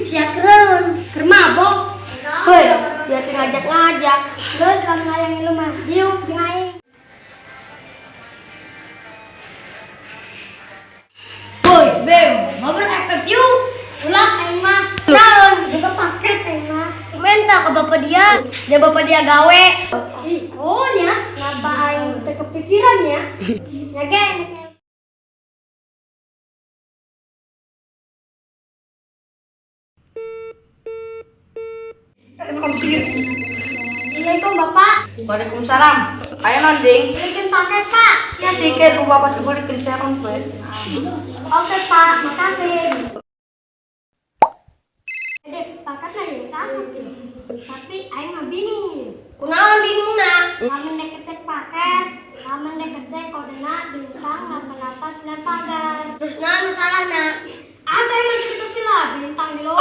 Sia keren. Keur mabok. Hei, dia teh ngajak-ngajak. Geus, lamun hayang ngilu mah diuk jeung aing. Woi, Bem, mabar FF yuk. Ulah, aing mah. Naon, juga paket aing mah. Minta ke bapak dia, dia bapak dia gawe. Ih, oh nya, kenapa aing teu kepikiran ya? Nya ge. Assalamualaikum, Bapak. Waalaikumsalam. Ayo nonding. Belikan paket, Pak. Ya tiket ku bapak dibelikan seron gue. Oke, Pak, makasih. Dek, paketnya yang sasuk ya. Tapi aing mah bingung ya. Kunaon bingung nak? Lamun dek cek paket, lamun dek cek kodena bintang 889 pagar. Terus naon masalah nak? Ada yang gitu lah bintang di lo.